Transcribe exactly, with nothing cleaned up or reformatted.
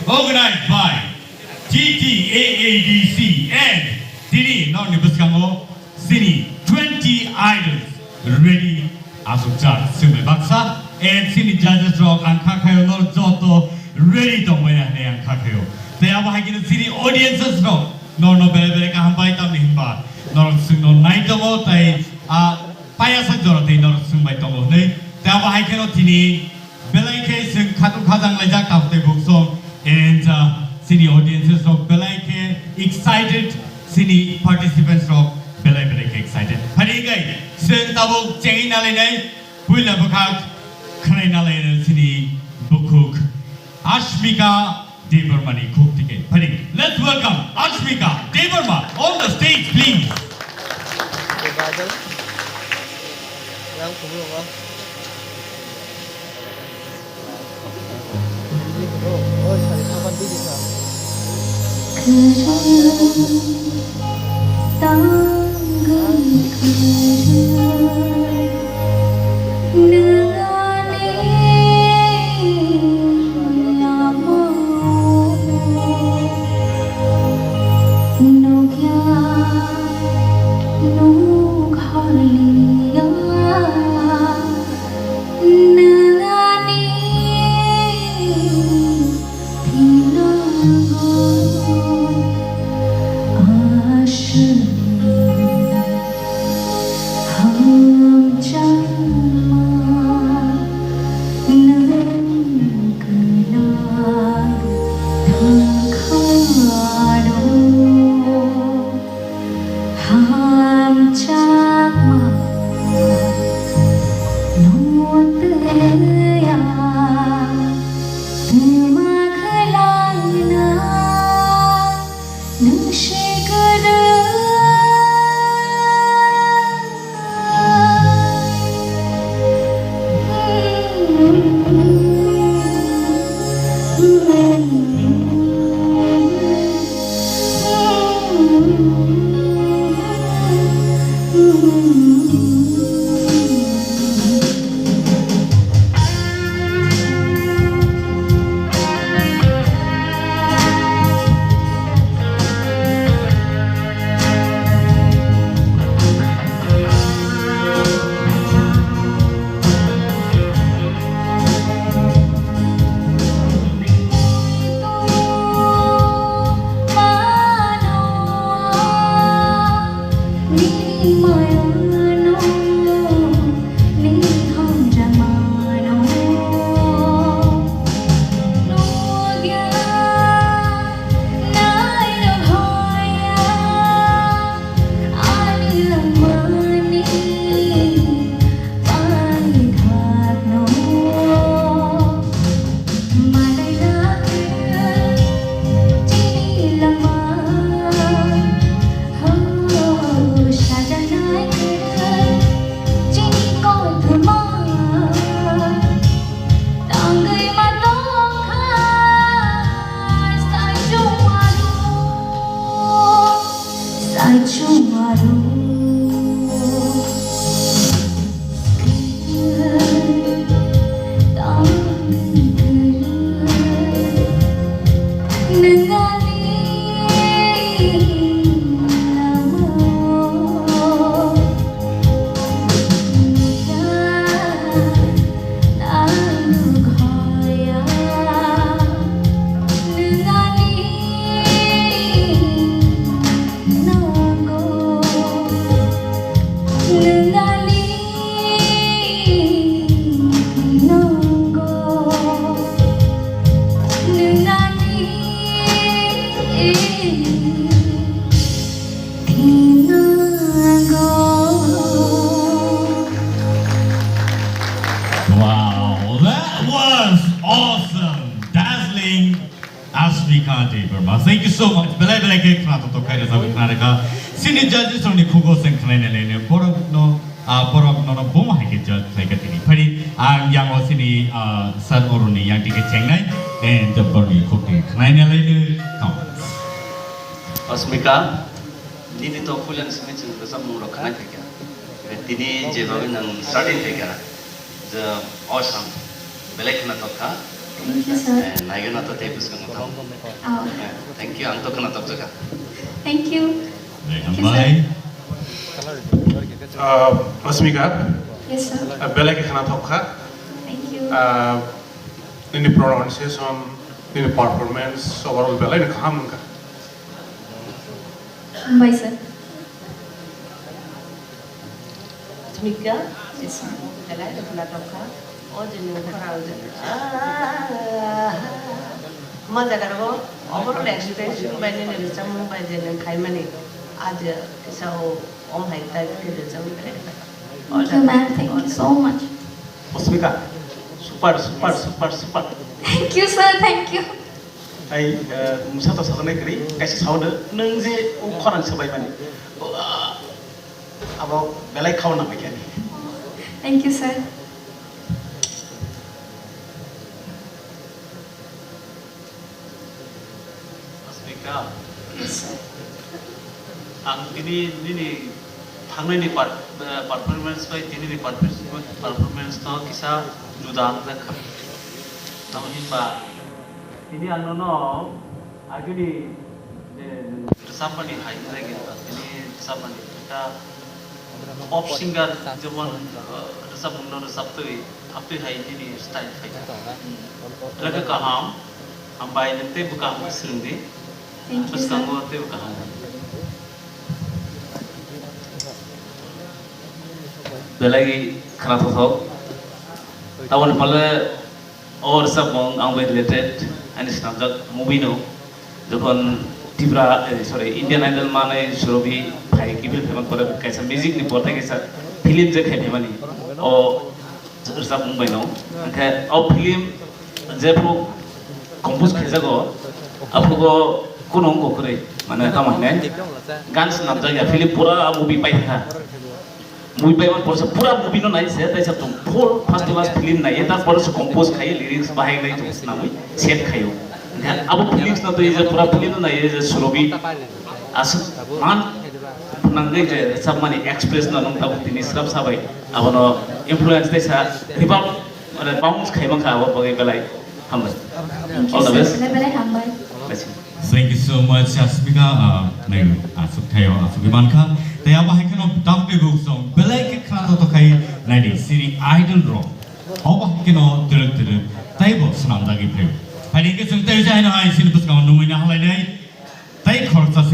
Organized by T T A A D C and tini norni bwskango chini twenty idols ready aswkjak swngbai baksa and chini judges rok ang kha khayo nor joto ready tongbai hwnwi ang kha khayo. Tei abo hai kheno chini audiences rok norno bere bere kaham bai tamni hinba norok chwngno nai tongo tei a payasa jora tei norok swngbai tongo hwnwi. Tei abo hai kheno tini belai khe chwng khatung khajang laijak tabuk tei buk song and uh, chini audiences rok belai khe excited, chini participants rok belai belai khe excited. Phani kai chwng tabuk chengwi nalainai puila bwkhak khwnai nalainai chini bukhuk Ashmika Debbarmani khuk tike. Phani let's welcome Ashmika Debbarma on the stage please. Hamjakma nutya tuma khwlaina nung se kwrwi. Wow, that was awesome! Dazzling! Ashmika Debbarma, thank you so much. Belai belai khe khna to to khaira jagwi khna rekha. Sini judges rokni khugo seng khnaina lene borok no, ah, borok nono boma hai khe judge khlai kha tini. Phari ang yango sini, ah, sir oroni yang tike chengnai and borokni khuk tike khnaina lene. Come. Ashmika, nini to puilan simi chwng kwcham mung rok khnai thai kha. Tini je bagwi nang starting thai kha. Je awesome. Belai khna to kha. Thank you, sir. Eh, naigwna to tei bwskango tamo. Oh. Eh, thank you, ang to khwna topjaka. Thank you. Thank you, sir. Hambai. Uh, Asmika. Yes, sir. Uh, belai khe khwna thopkha. Thank you. Uh, nini pronunciation, nini performance, overall belai no kaham wngkha. Hambai, sir. Asmika, belai rwgwla tongkha. O je nwng khorang je, ah, ma jaga rogo overall expression bai nini rwchapmung bai je nwng khaimani, a je kisa o, om hai type khe rwchapmung belai rwkha. Thank you, ma'am. Thank you so much. Asmika, super, super, super, super. Thank you, sir. Thank you. Ai, eh, mungsa to sajaknai kwrwi, kaisa sao de, nwng je o khorang swbaimani. Abo belai khao nangbai khe. Thank you, sir. Asmika. Yes, sir. Ang tini nini thangnani per-, eh, performance bai tini ni performance, performance no kisa juda wngjakha. Tamo hinba tini ang nono agini je rwchapmani hai wngjakha, tini rwchapmani kisa pop singer jemon, eh, rwchapmungno rwchaptwi, aptwi hai nini style phaikha. Belai khe kaham, hambai nwng teibo kaham khe swrwngdi. Thank you, sir. Bwskango teibo kaham. Belai khwnathok. Taboni pale o rwchapmung ang bai related, ani swnamjak movie no. Jokhon Tripura, eh, sorry, Indian Idol manwi Surabhi phai, kiphil phaimani pore kaisa music ni porthai kaisa film je khai phaimani. O rwchapmung bai no. Hwnkhe o film jephru compose khaijago, aphugo kunu wngkha kwrwi, mane tamo hinai gan swnamjak ya, film pura movie paikha. Movie paimani porsa pura movie no nai se, taisa tong full first to last film nai, tar pore se compose khai, lyrics bahai nai tong swnamwi set khaio. Hwnkhe abo feelings no twi je pura film no nai je Surabhi aswk man nangwi je rwchapmani express no nwng tabuk tini swrapsa bai abono influence taisa rebound, mane, bounce khai mankha abo bagwi belai hambai. All the best. Belai belai hambai. Thank you so much, Asmika. Ah, nai aswk thaio, aswk mankha. Tei abo hai kheno dam tei buk song belai khe khwnathok khai naidi sini idol rok. Obo hai kheno twrwk twrwk tei bo swnamjagwi phaio. Phaidi khe chwng tei jai no hai sini bwskango nungwi na halai nai. Tei khoroksa sini